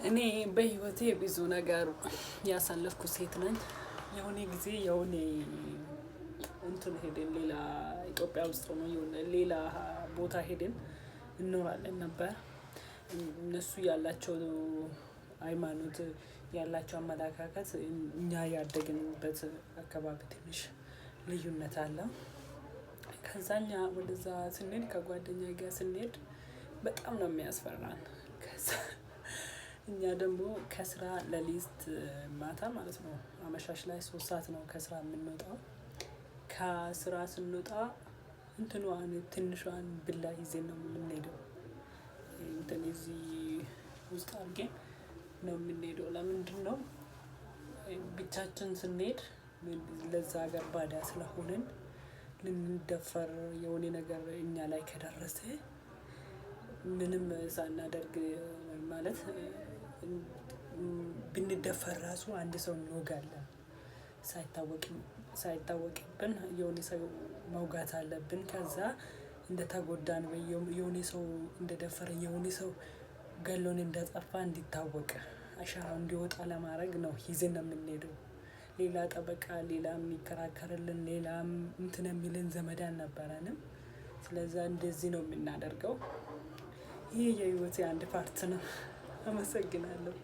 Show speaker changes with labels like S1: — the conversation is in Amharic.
S1: እኔ በህይወቴ ብዙ ነገር ያሳለፍኩ ሴት ነኝ። የሆነ ጊዜ የሆነ እንትን ሄደን ሌላ ኢትዮጵያ ውስጥ ሆኖ የሆነ ሌላ ቦታ ሄደን እንኖራለን ነበር። እነሱ ያላቸው ሃይማኖት፣ ያላቸው አመለካከት እኛ ያደግንበት አካባቢ ትንሽ ልዩነት አለው። ከዛ እኛ ወደዛ ስንሄድ፣ ከጓደኛዬ ጋር ስንሄድ በጣም ነው የሚያስፈራን። ከዛ እኛ ደግሞ ከስራ ለሊት ማታ ማለት ነው፣ አመሻሽ ላይ 3 ሰዓት ነው ከስራ የምንወጣው። ከስራ ስንወጣ እንትኗን ትንሿን ቢላ ይዘን ነው የምንሄደው። እንትን እዚህ ውስጥ አድርገን ነው የምንሄደው። ለምንድነው? ብቻችን ስንሄድ ለዛ ሀገር ባዳ ስለሆንን ልንደፈር፣ የሆነ ነገር እኛ ላይ ከደረሰ ምንም ሳናደርግ ማለት ብንደፈር ራሱ አንድ ሰው እንወጋለን። ሳይታወቅብን የሆነ ሰው መውጋት አለብን። ከዛ እንደተጎዳን ወይ የሆነ ሰው እንደደፈረኝ፣ የሆነ ሰው ገሎን እንደጠፋ እንዲታወቅ፣ አሻራው እንዲወጣ ለማድረግ ነው ይዘን የምንሄደው። ሌላ ጠበቃ፣ ሌላ የሚከራከርልን፣ ሌላ እንትን የሚልን ዘመድ አልነበረንም። ስለዛ እንደዚህ ነው የምናደርገው። ይህ የህይወቴ አንድ part ነው። አመሰግናለሁ።